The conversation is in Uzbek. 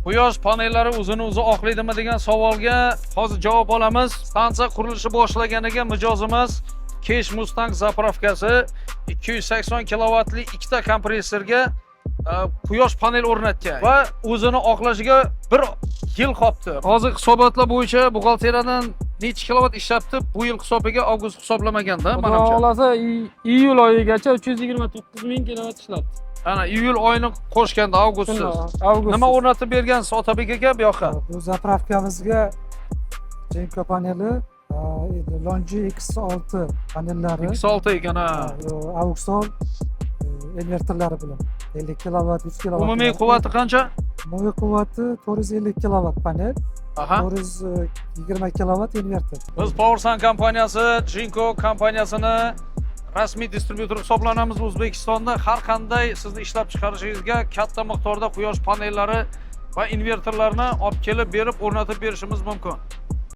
Quyosh panellari o'zini o'zi oqlaydimi degan savolga hozir javob olamiz. Stansiya qurilishi boshlaganiga mijozimiz Kesh Mustang заправка si 280 kilovatli ikkita kompressorga quyosh panel o'rnatgan va o'zini oqlashiga bir yil qolibdi. Hozir hisobotlar bo'yicha buxgalteriyadan necha kilovat ishlabdi bu yil hisobiga, avgust hisoblamaganda Xudo manimcha. xohlasa, iyul oyigacha 329 ming kilovat ishlatdi. Ana, iyul oyini qo'shganda, avgustsiz. Avgust. Nima o'rnatib bergansiz, Otabek aka, bu yoqqa? Bu заправка mizga Jinko paneli, Longi X6 panellari, X6 ekan, ha. AUXOL invertorlari bilan 50 kilovat, 100 kilovat. Umumiy quvvati qancha? Umumiy quvvati 450 kilovat panel, 420 kilovat invertor. Biz Powersun kompaniyasi Jinko kompaniyasini rasmiy distribyutori hisoblanamiz. O'zbekistonda har qanday sizni ishlab chiqarishingizga katta miqdorda quyosh panellari va invertorlarni olib kelib berib, o'rnatib berishimiz mumkin.